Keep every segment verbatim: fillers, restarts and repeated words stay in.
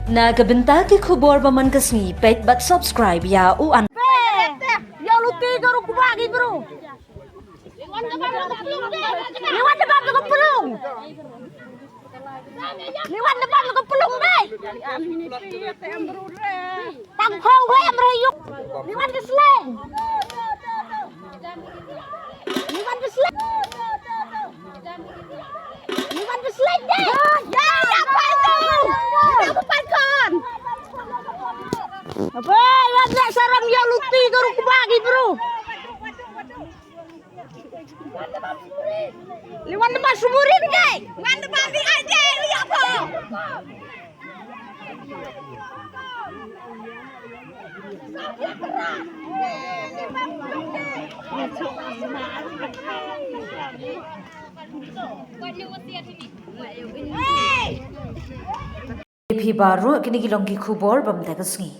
Na ka bynta ki khubor ba man ka sngi, peit bad subscribe ïa u an. Ïa luti ka ruh kubah ki bru. Liwan da bam ka pulung. Liwan da bam ka pulung dai. Tang khong wei amra yuk. Liwan ka sleng. Liwan ka sleng. Liwan ka sleng dai. Ya, ya, pai tu. Ya, pai kon. Abai, wan nak saram ïa luti ka ruh kubah ki bru. Li wan ba sumurin kai. Wan ba bi ai dai ïa ko. Phi baroh, kine ki long ki khubor ba mynta ka sngi.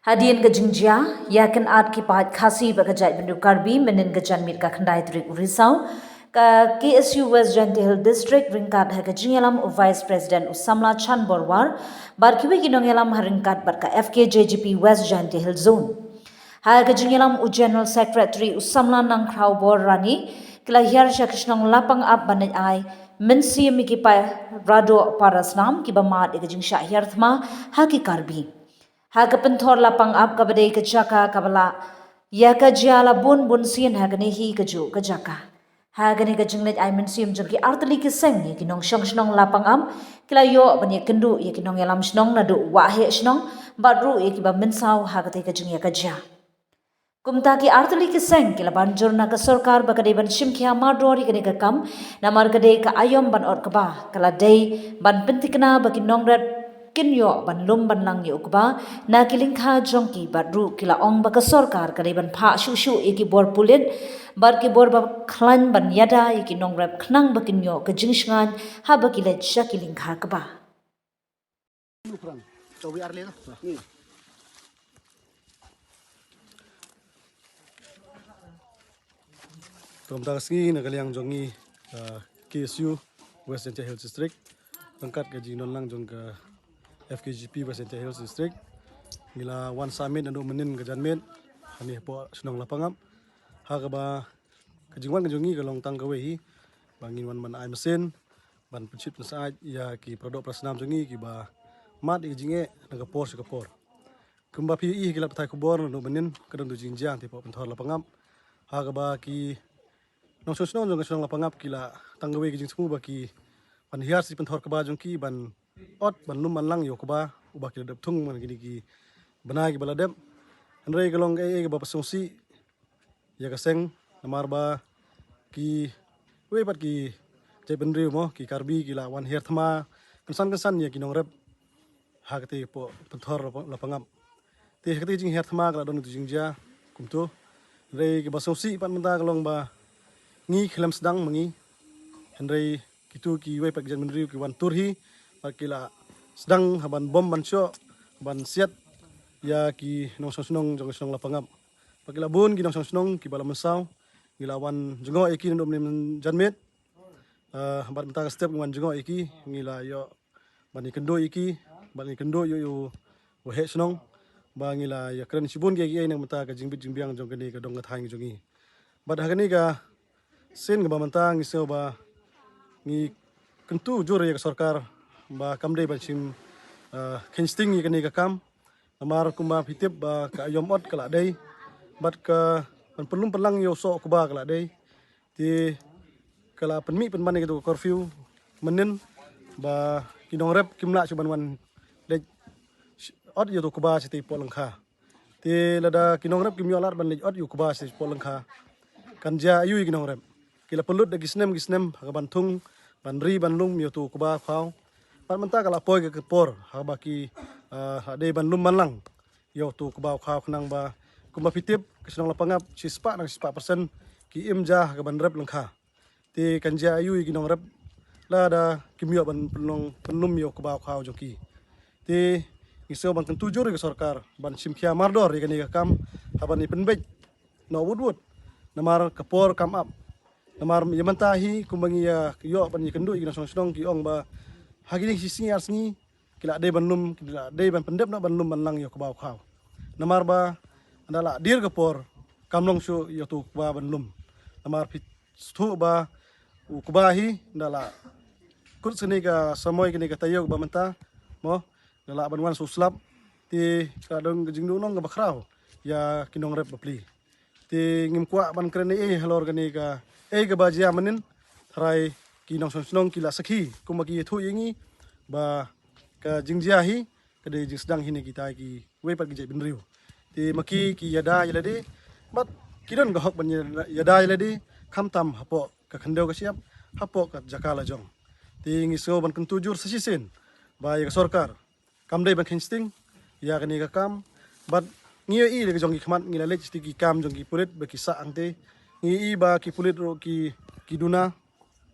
Hadien ka jingjia ïa kynad ki paid Khasi bad ka jaitbynriew Karbi mynnin ka janmiet ka khyndai tarik u Risaw, ka K S U West Jaintia Hills District ryngkat ha ka jingïalam u Vice President u samla Chan Borwar bad kiwei ki nongïalam ha ryngkat bad ka F K J G P West Jaintia Hills Zone. Ha ka jingïalam u General Secretary u samla Nangkhraw Borrani, ki la hiar sha ka shnong Lapangap ban leit ai mynsiem ïa ki para doh para snam kiba mad ïa ka jingshah hiar thma ha ki Karbi. Ha ka pynthor Lapangap kaba dei ka jaka kaba la ïa ka jia la bun bun sien ha kane hi kajuh ka jaka. Ha kane ka jingleit ai mynsiem jong ki artylli ki seng ïa ki nongshong shnong Lapangap, ki la ïoh ban ïakynduh ïa ki nongïalam shnong naduh waheh shnong bad ruh ïa kiba mynsaw ha katei ka jingïakajia. Kumta ki artylli ki seng ki la ban jur na ka sorkar ba ka dei ban shim khia mardor ïa kane ka kam, namar ka dei ka aïom ban ot kba, ka la dei ban pynthikna ba ki nongrep kin ïoh ban lum ban lang ïa u kba na ki lyngkha jong ki bad ruh ki la ong ba ka sorkar ka dei ban phah shuh shuh ïa ki bor pulit bad ki bor ba khlaiñ ban ïada ïa ki nongrep khnang ba kin ïoh ka jingshngaiñ haba ki leit sha ki lyngkha kba. Kumta ka sngi na ka liang jong ngi, uh, K S U West Jaintia Hills District ryngkat ka jingdon lang jong ka F K G P West Jaintia Hills District, ngi la wan sah miet naduh mynnin ka janmiet hangne hapoh shnong Lapangap. Ha kaba ka jingwan ka jong ngi ka long tang kawei hi ba ngin wan ban ai mynsiem ban pynshit pynsyaid ïa ki para doh para snam jong ngi kiba mad ïa ka jingeh na ka por sha ka por. Kumba phi ïohi ha ki lad pathai khubor naduh mynnin ka don tu jingjia te hapoh pynthor Lapangap. Ha kaba ki nongshong shnong jong ka shnong Lapangap ki la tang kawei ka jingsngew ba ki ban hiar sa pynthor kba jong ki ban ot ban lum ban lang ïa u kba uba ki la dep thung man kine ki bnai kiba la dep. Hynrei ka long kaei kaei kaba pynsngewsih ïa ka seng namar ba kiwei pat ki jaitbynriew mo ki Karbi ki la wan hiar thma kynsan kynsan ïa ki nongrep ha katei hapoh pynthor Lapangap. Te ha katei ka jinghiar thma ka la don tu jingjia kumto. Hynrei kaba sngewsih pat mynta ka long ba ngi khlem sdang ma ngi. Hynrei kitu kiwei pat ki jaitbynriew ki wan tur hi bad ki la sdang ha ban bom ban shoh ban siat ïa ki nongshong shnong jong ka shnong Lapangap. Bad ki la bun ki nongshong shnong kiba la mynsaw. Ngi la wan jngoh ïa ki naduh mynnin janmiet. Ah, bad mynta ka step ngi wan jngoh ïa ki, ngi la ïoh ban ïakynduh ïa ki, ban ïakynduh ïa u, u heh shnong ba ngi la ïakren shibun kiei kiei na ka bynta ka jingbit jingbiang jong kane ka dong ka thaiñ jong ngi. Bad ha kane ka sien kaba mynta ngi sngew ba ngi kyntu jur ïa ka sorkar ba kam dei ban shim, ah, kheiñ sting ïa kane ka kam. Namar kumba phi tip ba ka aïom ot ka la dei bad ka ban pynlum pynlang ïa u soh u kba ka la dei. Te ka la pynmih pynban ïa katu ka curfew mynnin ba ki nongrep kim lah shuh ban wan leit ot ïa utu u kba shatei hapoh lyngkha. Te lada ki nongrep kim ïoh lad ban leit ot ïa u kba shatei hapoh lyngkha kan jia aïu ïa ki nongrep. Ki la pynlut da ki snem ki snem ha ka ban thung ban ri ban lum ïa utu u kba u khaw. Bad mynta ka la poi ka por haba ki, ah, la dei ban lum ban lang ïa utu u kba u khaw khnang ba kumba phi tip ka shnong Lapangap shispah na shispah persen ki im ja ha ka ban rep lyngkha. Te kan jia aïu ïa ki nongrep lada kim ïoh ban pynlong pynlum ïa u kba u khaw jong ki. Te ngi sngew ban kyntu jur ïa ka sorkar ban shim khia mardor ïa kane ka kam ha ban ïa pynbeit noh wut wut. Namar ka por kam ap. Namar ïa mynta hi kumba ngi ïa ïoh ban ïakynduh ïa ki nongshong shnong ki ong ba ha kine shi sngi ar sngi ki la dei ban lum, ki la dei ban pyndep noh ban lum ban lang ïa u kba u khaw. Namar ba ynda la dier ka por kam long shuh ïa uto u kba ban lum. Namar phi sngewthuh ba u kba hi ynda la kut sini ka samoi kini ka taïew ba mynta mo, ynda la ban wan shu slap, te ka don ka jingduhnong kaba khraw ïa ki nongrep bapli. Te ngim kwah ban kren ei ei halor kane ka ei kaba jia mynnin, tharai ki nongshong shnong ki la sakhi kumba ki ïathuh ïa ngi ba ka jingjia hi ka dei jingsdang hi na kita kiwei pat ki jaitbynriew. Te ma ki ki ïada ïa lade bad ki don ka hok ban ïada ïa lade, khamtam hapoh ka khyndew ka shyiap, hapoh ka jaka la jong. Te ngi sngew ban kyntu jur sa shisien ba ïa ka sorkar kam dei ban kheiñ sting ïa kane ka kam. Bad ngi ïohi da ka jong ki khmat, ngi la leit sha ki kam jong ki pulit ba ki sah hangte, ngi ïohi ba ki pulit ruh ki, ki duna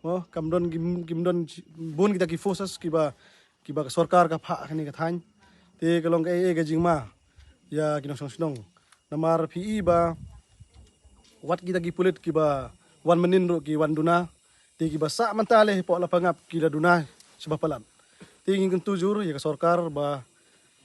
mo, kam don, kim, kim don bun kita ki forces kiba, kiba ka sorkar ka phah ha kane ka thaiñ. Te ka long kaei kaei ka jingma ïa ki nongshong shnong. Namar phi i ba wat kita ki pulit kiba wan mynnin ruh ki wan duna, te kiba sah mynta leh hapoh Lapangap ki la duna shaba palat. Te ngi kyntu jur ïa ka sorkar ba,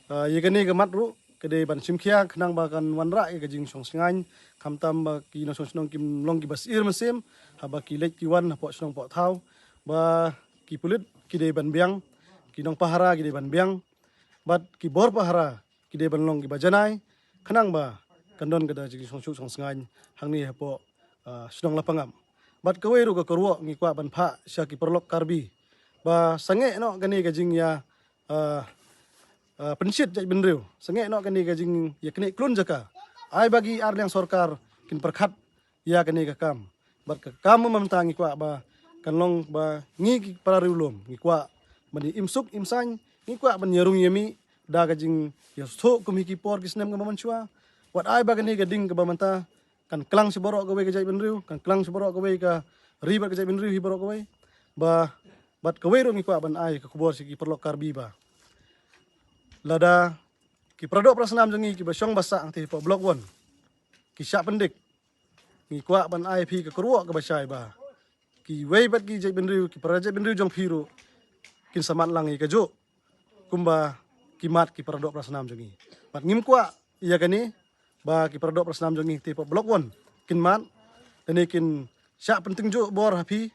ah, ïa kane ka mat ruh ka dei ban shim khia khnang ba kan wanrah ïa ka jingshong shngaiñ, khamtam ba ki nongshong shnong kim long kiba syier mynsiem haba ki leit ki wan hapoh shnong poh thaw, ba ki pulit ki dei ban biang, ki nongpahara ki dei ban biang, bad ki bor pahara ki dei ban long kiba janai, khnang ba kan don ka da jingshong suk shong shngaiñ hangne hapoh, ah, shnong Lapangap. Bad kawei ruh ka kyrwoh ngi kwah ban phah sha ki paralok Karbi ba sangeh noh kane ka jingïa, ah, ah, pynshit jaitbynriew, sangeh noh kane ka jingïa knieh klun jaka. Ai ba ki arliang sorkar kin pyrkhat ïa kane ka kam. Bad ka kam mynta ngi kwah ba kan long ba ngi ki para riewlum ngi kwah ban ïa im suk im saiñ, ngi kwah ban ïa rung ïa mih da ka jingïasngewthuh kum hi ki por ki snem kaba mynshuwa. Wat ai ba kane ka ding kaba mynta kan klang sha baroh kawei ka jaitbynriew, kan klang sha baroh kawei ka ri bad ka jaitbynriew hi baroh kawei. Ba, bad kawei ruh ngi kwah ban ai ka khubor sha ki paralok Karbi ba lada ki paradoh parasnam jong ngi kiba shong ba sah hangte hapoh Block One ki shah pyndik, ngi kwah ban ai phi ka kyrwoh kaba shai ba kiwei bad ki jaitbynriew, ki para jaitbynriew jong phi ruh kin sa mad lang ïa kajuh kumba ki mad ki paradoh parasnam jong ngi. Bad ngim kwah ïa kane ba ki paradoh parasnam jong ngi te hapoh Block One kin mad, lane kin shah pynting juh bor ha phi.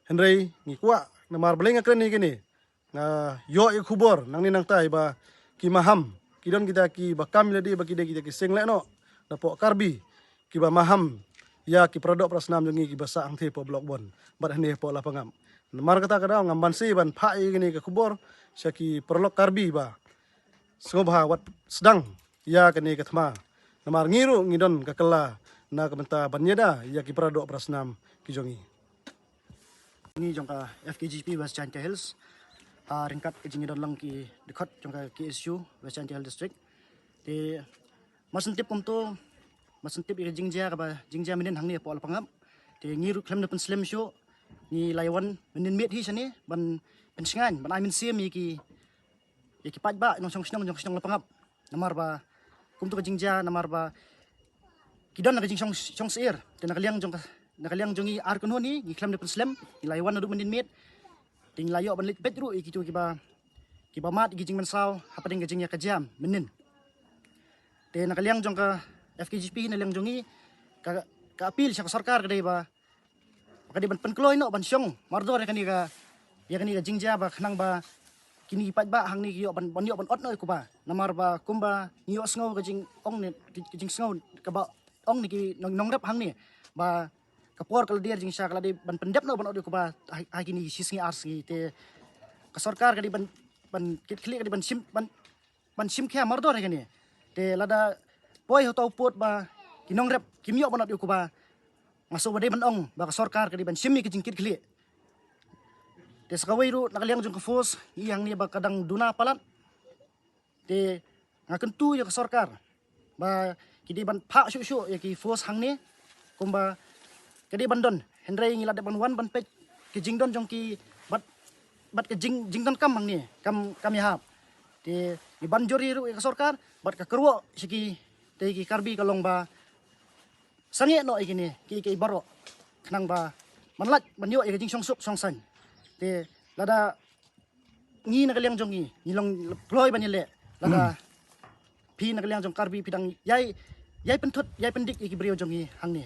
Hynrei ngi kwah namar balei nga kren ïa kane, nga ïoh ïa ka khubor nangne nangtai ba ki maham, ki don kita kiba kam ïa lade ba ki dei kita ki seng lehnoh napoh Karbi, kiba maham ïa ki paradoh parasnam jong ngi kiba sah hangte hapoh Block One bad hangne hapoh Lapangap. Namar kata ka daw ngam banse ban phah ïa kane ka khubor sha ki paralok Karbi ba sngewbha wat sdang ïa kane ka thma. Namar ngi ruh ngi don ka kylla na ka bynta ban ïada ïa ki paradoh parasnam ki jong ngi. Ngi jong ka F K G P West Jaintia Hills, ah, ryngkat ka jingïadon lang ki dkhot jong ka K S U West Jaintia Hills District. Te mar shen tip kumto, mar shen tip ïa ka jingjia kaba jingjia mynnin hangne hapoh Lapangap. Te ngi ruh khlem da pynslem shuh, ngi la ïa wan mynnin miet hi shane ban pynshngaiñ, ban ai mynsiem ïa ki, ïa ki paidbah nongshong shnong jong ka shnong Lapangap. Namar ba kumto ka jingjia, namar ba ki don na ka jingshong, shong syier. Te na ka liang jong ka, na ka liang jong ngi ar kynhun hi ngi khlem da pynslem, ngi la ïa wan naduh mynnin miet. Te ngi la ïoh ban leit peit ruh ïa kito kiba, kiba mad ïa ki jingmynsaw hapdeng ka jingïakajia mynnin. Te na ka liang jong ka F K G P, na liang jong ngi, ka, ka appeal sha ka sorkar ka dei ba ka dei ban pynkloi noh ban shong mardor ïa kane ka, ïa kane ka jingjia ba khnang ba kine ki paidbah hangne ki ïoh ban, ban ïoh ban ot noh ïa u kba. Namar ba kumba ngi ïohsngew ka jingong ne, ka jingsngew kaba ong ne ki nong, nongrep hangne ba ka por ka la dier jingshisha ka la dei ban pyndep noh ban ot ïa u kba ha, ha kine shi sngi ar sngi. Te ka sorkar ka dei ban, ban kit khlieh, ka dei ban shim, ban ban shim khia mardor ïa kane. Te lada poi ha uta u pud ba ki nongrep kim ïoh ban ot ïa u kba, nga sngew ba dei ban ong ba ka sorkar ka dei ban shim ïa ka jingkit khlieh. Te sa kawei ruh na ka liang jong ka force, ngi hangne ba ka dang duna palat. Te nga kyntu ïa ka sorkar ba ki dei ban phah shuh shuh ïa ki force hangne kumba ka dei ban don. Hynrei ngi la dep ban wan ban peit ka jingdon jong ki bad, bad ka jing, jingdonkam hangne kam, kam ïahap. Te ngi ban jur ruh ïa ka sorkar bad ka kyrwoh sha ki, te ki Karbi ka long ba sangeh noh ïa kine ki, ki baroh khnang ba man lait ban ïoh ïa ka jingshong suk shong saiñ. Te lada ngi na ka liang jong ngi ngi long kloi ban ïaleh. Lada phi na ka liang jong Karbi phi dang ïai, ïai pynthut, ïai pyndik ïa ki briew jong ngi hangne.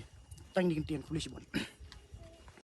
Tang kine ki ktien, khublei shibun.